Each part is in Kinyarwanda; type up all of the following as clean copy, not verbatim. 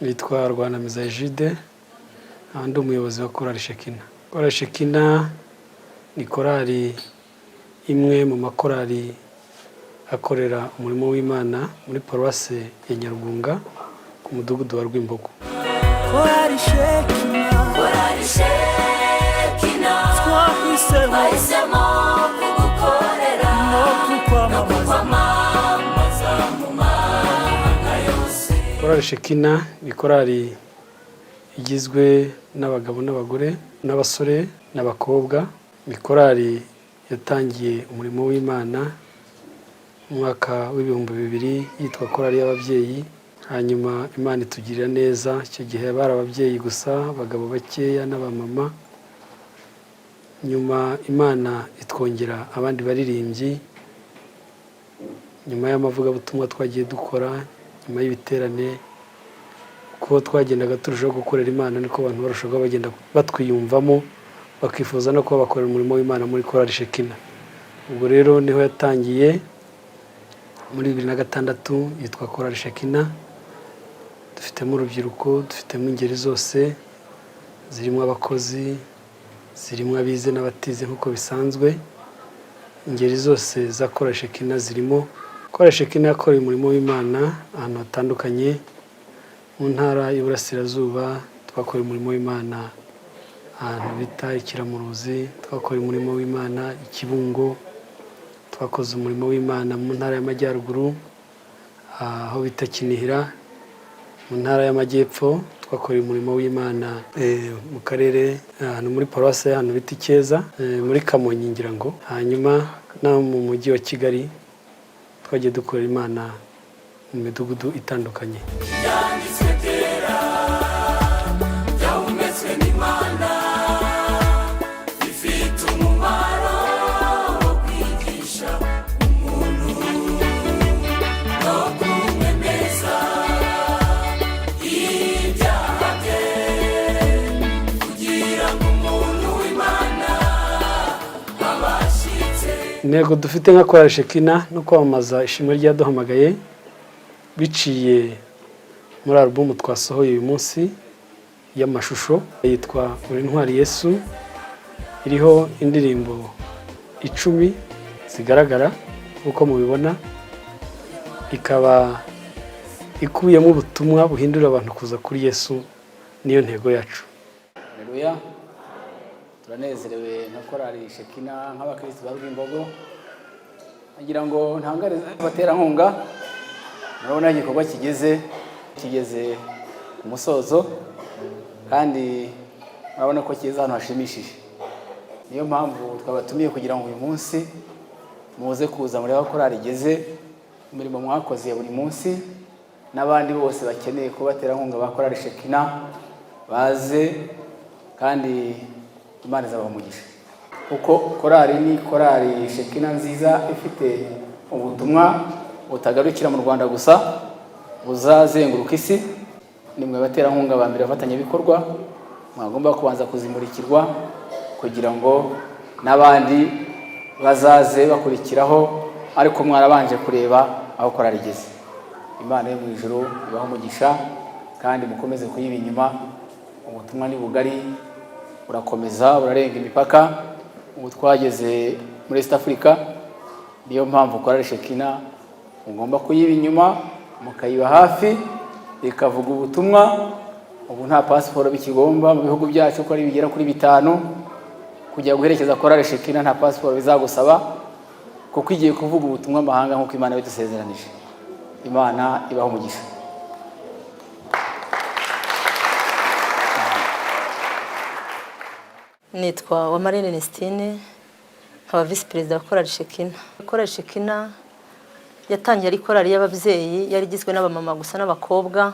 Nitwa Rwanamiza Egide, nkaba ndi umuyobozi wa Korali Shekina. Korali Shekina ni korali imwe mu makorali akorera umurimo w'Imana muri paruwase ya Nyarugunga ku mudugudu wa Rwimbogo. Korali Shekina. Korali Shekina. Twahisemo. Twahisemo kugukorera no kukwamamaza. Kwamamaza mu mahanga yose. Korali Shekina ni korali igizwe n'abagabo n'abagore n'abasore n'abakobwa. Ni korali yatangiye umurimo w'Imana mu mwaka w'2000 yitwa korali y'ababyeyi. Hanyuma Imana itugirira neza. Icyo gihe bari ababyeyi gusa, abagabo bakeya n'abamama. Nyuma Imana itwongera abandi baririmbyi nyuma y'amavugabutumwa twagiye dukora, nyuma y'ibiterane. Uko twagendaga turushaho gukorera Imana, niko abantu barushaho bagenda batwiyumvamo, bakifuza no kuba bakorera umurimo w'Imana muri Korali Shekina. Ubwo rero niho yatangiye muri 2006 yitwa Korali Shekina. Dufitemo urubyiruko, dufitemo ingeri zose, zirimo abakozi, zirimo abize n'abatize nk'uko bisanzwe. Ingeri zose za Korali Shekina zirimo. Korali Shekina yakoreye umurimo w'Imana ahantu hatandukanye. Mu Ntara y'Iburasirazuba twakoreye umurimo w'Imana ahantu bita Ikiramuruzi, twakoreye umurimo w'Imana i Kibungo, twakoze umurimo w'Imana mu Ntara y'Amajyaruguru aho bita Kinihira, mu Ntara y'Amajyepfo twakoreye umurimo w'Imana mu karere ahantu muri paruwasi ahantu bita Icyeza, muri Kamonyi ngira ngo, hanyuma no mu Mujyi wa Kigali twagiye dukorera Imana mu midugudu itandukanye. Byanditswe kera, byahumetswe n'Imana, bifite umumaro wo kwigisha umuntu no kumwemeza ibyaha bye, kugira ngo umuntu w'Imana abashyitse. Intego dufite nka Korali Shekina no kwamamaza ishimwe ryaduhamagaye biciye muri alubumu twasohoye uyu munsi y'amashusho yitwa Uri Intwari Yesu, iriho indirimbo 10 zigaragara nk'uko mubibona, ikaba ikubiyemo ubutumwa buhindura abantu kuza kuri Yesu. Niyo ntego yacu. Haleluya! Turanezerewe nka Korali Shekina, nk'abakirisitu ba Rwimbogo. Ngira ngo ntangarize abaterankunga, murabona aho igikorwa kigeze ku musozo, kandi murabona ko kigeze ahantu hashimishije. Niyo mpamvu twabatumiye kugira ngo uyu munsi muze kuza murebe aho korali igeze, imirimo mwakoze ya buri munsi, n'abandi bose bakeneye kuba abaterankunga ba Korali Shekina baze, kandi Imana izabaha umugisha, kuko korali ni Korali Shekina nziza ifite ubutumwa butagarukira mu Rwanda gusa, buzazenguruka isi. Ni mwe baterankunga ba mbere, abafatanyabikorwa mwagomba kubanza kuzimurikirwa kugira ngo n'abandi bazaze bakurikiraho, ariko mwarabanje kureba aho korali igeze. Imana yo mu ijuru ibahe umugisha kandi mukomeze kuyiba inyuma. Ubutumwa ni bugari, burakomeza burarenga imipaka. Ubu twageze muri East Africa. Niyo mpamvu Korali Shekina mugomba kuyiba inyuma, mukayiba hafi, ikavuga ubutumwa. Ubu nta pasiporo bikigomba mu bihugu byacu uko ari bigera kuri 5. Kujya guherekeza Korali Shekina nta pasiporo bizagusaba, kuko igiye kuvuga ubutumwa amahanga nk'uko Imana yabidusezeranije. Imana ibaha umugisha. Nitwa Uwamarine Ernestine, nkaba visi perezida wa Korali Shekina. Korali Shekina yatangiye ari korali y'ababyeyi, yari igizwe n'abamama gusa n'abakobwa.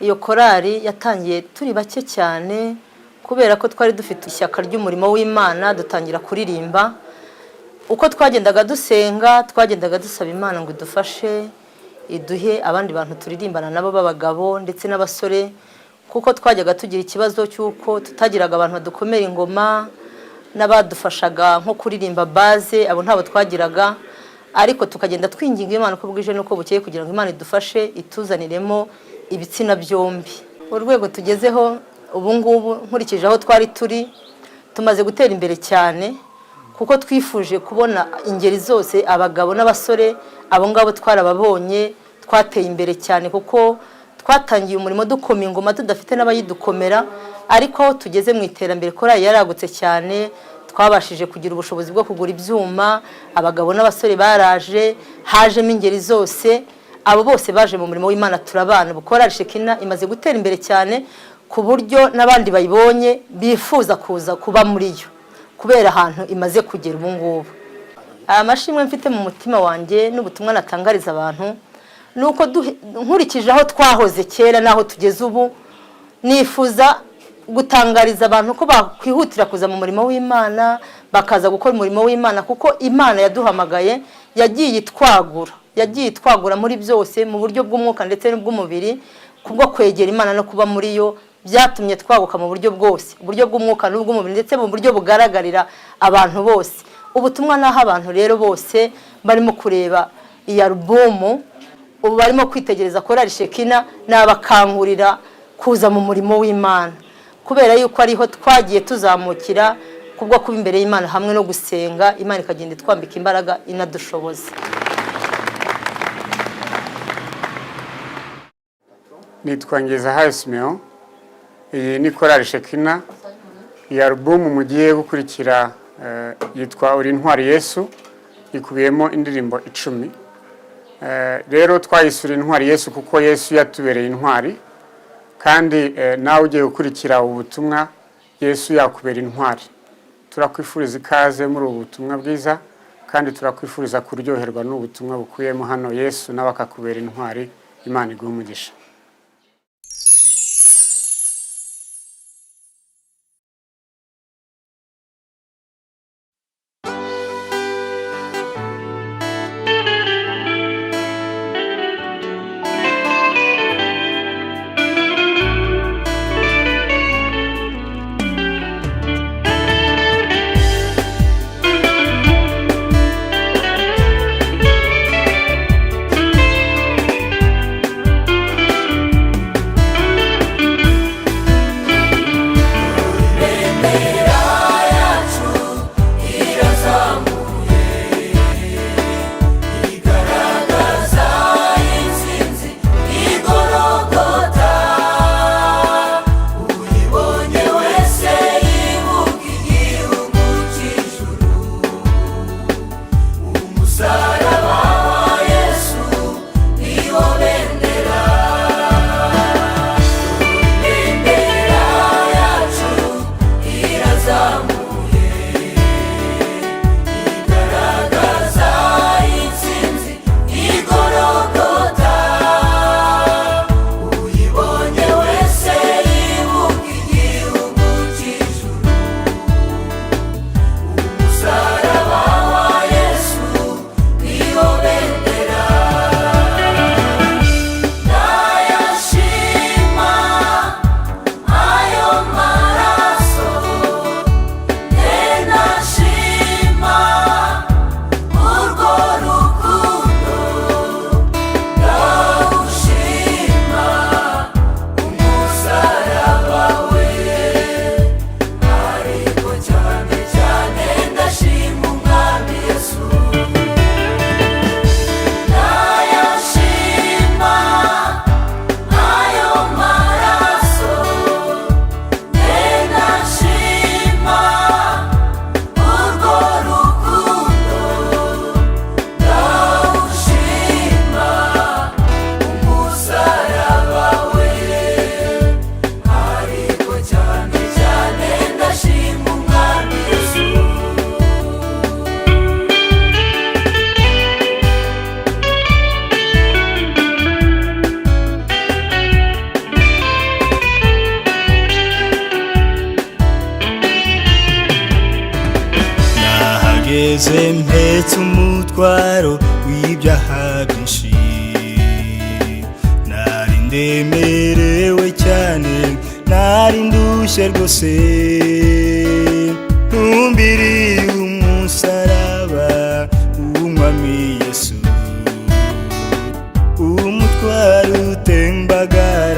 Iyo korali yatangiye turi bake cyane, kubera ko twari dufite ishyaka ry'umurimo w'Imana, dutangira kuririmba. Uko twagendaga dusenga, twagendaga dusaba Imana ngo idufashe, iduhe abandi bantu turirimbana nabo b'abagabo ndetse n'abasore, kuko twajyaga tugira ikibazo cy'uko tutagiraga abantu badukomera ingoma n'abadufashaga nko kuririmba baze, abo ntabo twagiraga. Ariko tukagenda twinginga Imana uko bwije n'uko bukeye kugira ngo Imana idufashe, ituzaniremo ibitsina byombi. Urwego tugezeho ubu ngubu, nkurikije aho twari turi, tumaze gutera imbere cyane, kuko twifuje kubona ingeri zose, abagabo n'abasore. Abo ngabo twarababonye. Twateye imbere cyane kuko twatangiye umurimo dukoma ingoma tudafite n'abayidukomera, ariko aho tugeze mu iterambere, korali yaragutse cyane. Twabashije kugira ubushobozi bwo kugura ibyuma, abagabo n'abasore baraje, hajemo ingeri zose. Abo bose baje mu murimo w'Imana, turabana. Ubu korali Shekina imaze gutera imbere cyane, ku buryo n'abandi bayibonye bifuza kuza kuba muri yo kubera ahantu imaze kugera ubu ngubu. Aya mashimwe mfite mu mutima wanjye n'ubutumwa natangariza abantu ni uko nkurikije aho twahoze kera n'aho tugeze ubu, nifuza gutangariza abantu ko bakwihutira kuza mu murimo w'Imana, bakaza gukora umurimo w'Imana, kuko Imana yaduhamagaye yagiye itwagura, yagiye itwagura muri byose, mu buryo bw'umwuka ndetse n'ubw'umubiri. Kubwo kwegera Imana no kuba muri yo, byatumye twaguka mu buryo bwose, uburyo bw'umwuka n'ubw'umubiri, ndetse mu buryo bugaragarira abantu bose. Ubutumwa naho abantu rero bose barimo kureba iyi alubumu ubu, barimo kwitegereza korali Shekina, nabakangurira kuza mu murimo w'Imana, kubera yuko ariho twagiye tuzamukira kubwo kuba imbere y'Imana hamwe no gusenga. Imana ikagenda itwambika imbaraga, inadushoboza. Nitwa Ngezahayo Simeon. Iyi ni korali Shekina. Iyi alubumu mugiye gukurikira yitwa Uri Intwari Yesu, ikubiyemo indirimbo 10. Rero twayisura Intwari Yesu kuko Yesu yatubereye intwari, kandi nawe ugiye gukurikira ubu butumwa, Yesu yakubera intwari. Turakwifuriza ikaze muri ubu butumwa bwiza, kandi turakwifuriza kuryoherwa n'ubutumwa bukubiyemo hano. Yesu nawe akakubera intwari. Imana iguhe umugisha. Ibendera yacu irazamuye, igaragaza intsinzi igorogota. Uyibonye wese yibuka igihugu cy'ijuru. Umusaraba wa Yesu niwo bendera. Ibendera yacu irazamuye, igaragaza intsinzi igorogota. Uyibonye wese yibuka igihugu cy'ijuru. Umusaraba wa Yesu niwo bendera. Ndayashima ayo maraso, ndashima urwo rukundo, ndawushima umusaraba we, ariko cyane cyane ndashima Umwami Yesu. Ndayashima ayo maraso, ndashima urwo rukundo, ndawushima umusaraba we, ariko cyane cyane ndashima Umwami Yesu. Nahageze mpetse umutwaro w'ibyaha byinshi, nari ndemerewe cyane, nari ndushye rwose. Ntumbiriye umusaraba w'Umwami Yesu, umutwaro utembagara.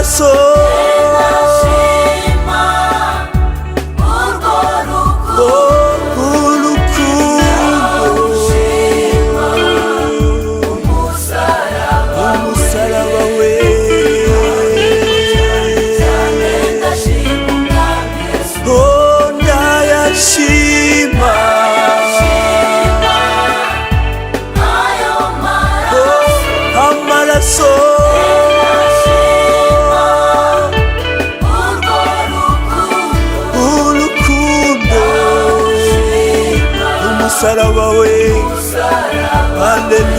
Amaraso. Ndashima urwo rukundo. Urukundo. Ndashima umusaraba. Umusaraba we. Cyane ndashima Umwami Yesu. Oh, ndayashima. Ndashima ayo maraso. Oh, amaraso. Ndashima urwo rukundo. Urukundo. Ndashima Umusaraba we. umusaraba. Haleluya.